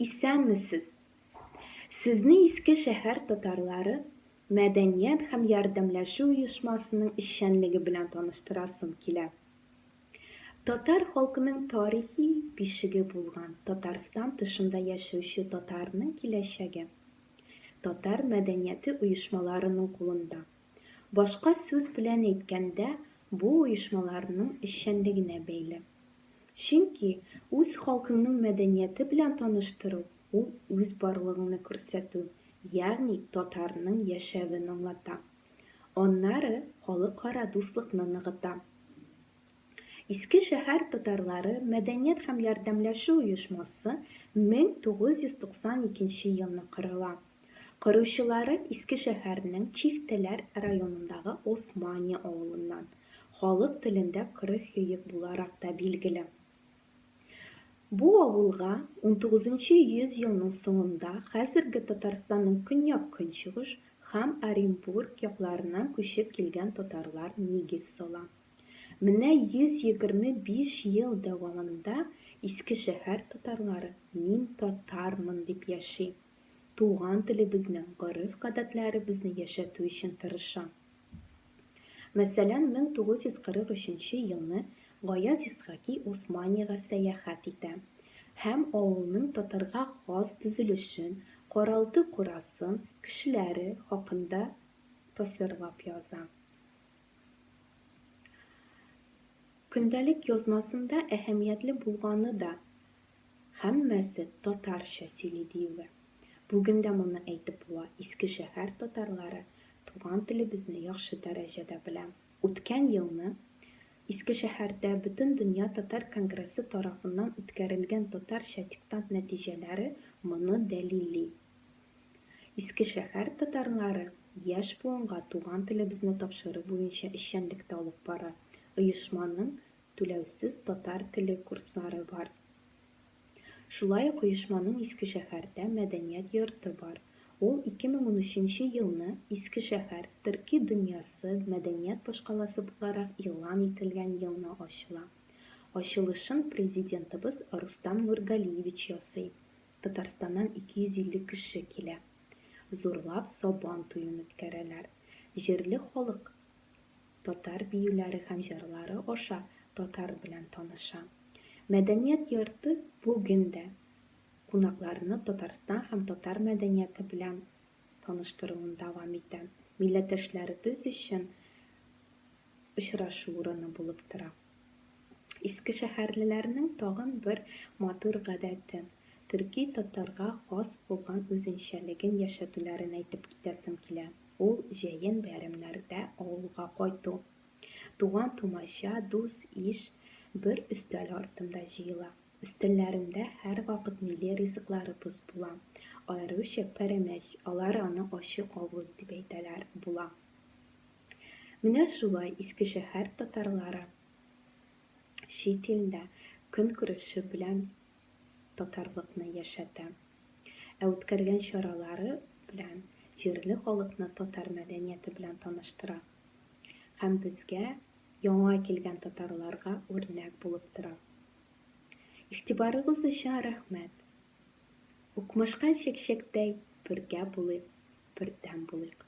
Исәнмесез! Сезне Иске шәһәр татарлары мәдәният һәм ярдәмләшү оешмасының эшчәнлеге белән таныштырасым килә. Татар халкының тарихи бишеге булган Татарстан тышында яшәүче татарның киләчәге татар мәдәнияте оешмаларының кулында. Башка сүз белән әйткәндә, бу оешмаларның эшчәнлегенә бәйле. Чөнки үз халкыңның мәдәнияте белән таныштыру, ул үз барлыгыңны күрсәтү, ягъни татарның яшәвен аңлата. Аннары халыкара дуслыкны ныгыта. Иске шәһәр татарлары мәдәният һәм ярдәмләшү оешмасы 1992 нче елны корыла. Коручылары Иске шәһәрнең Чифтеләр районындагы Османия авылыннан, халык телендә Корыхөек буларак та билгеле. Бу авылга унтугызынчы йөз елның соңында хәзерге Татарстанның көньяк-көнчыгыш һәм Оренбург якларыннан күчеп килгән татарлар нигез сала. Менә 125 ел дәвамында Искешәһәр татарлары мин татармын дип яши, туган телебезне, гореф-гадәтләребезне яшәтү өчен тырыша. Мәсәлән, 1943 елны Гаяз Исхаки Османиягә сәяхәт итә һәм авылның татарга хас төзелешен, каралты-курасын, кешеләре хакында тасвирлап яза. Көндәлек язмасында әһәмиятле булганы да, һәммәсе татарча сөйли диюе. Бүген дә моны әйтеп була, Искешәһәр татарлары туган телебезне яхшы дәрәҗәдә белә. Үткән елны Искешәһәрдә Бөтендөнья татар конгрессы тарафыннан үткәрелгән татарча диктант нәтиҗәләре моны дәлилли. Искешәһәр татарлары яшь буынга туган телебезне тапшыру буенча эшчәнлек тә алып бара. Оешманың түләүсез татар теле курслары бар. Шулай ук оешманың Искешәһәрдә мәдәният йорты бар. Ул 2013 нче елны Искешәһәр төрки дөньясы мәдәният башкаласы буларак игълан ителгән елны ачыла. Ачылышын Президентыбыз Рустам Нургалиевич ясый. Татарстаннан 250 кеше килә. Зурлап Сабан туен үткәрәләр. Җирле халык татар биюләре һәм җырлары аша татар белән таныша. Мәдәният йорты бүген дә кунакларны Татарстан һәм татар мәдәнияте белән таныштыруын дәвам итә, милләттәшләребез өчен очрашу урыны булып тора. Искешәһәрлеләрнең тагын бер матур гадәте, төрки-татарга хас булган үзенчәлеген яшәтүләрен әйтеп китәсем килә. Ул, җәен бәйрәмнәрдә авылга кайту. Туган-тумача, дус-иш бер өстәл артында җыела. Өстәлләрендә һәрвакыт милли ризыкларыбыз була. Аеруча пәрәмәч, алар аны ачы авыз дип әйтәләр, була. Менә шулай Искешәһәр татарлары чит илдә көнкүреше белән татарлыкны яшәтә. Ә үткәргән чаралары белән җирле халыкны татар мәдәнияте белән таныштыра. Һәм безгә, яңа килгән татарларга үрнәк булып тора. Игътибарыгыз өчен рәхмәт. Укмашкан чәкчәктәй бергә булыйк, бердәм булыйк.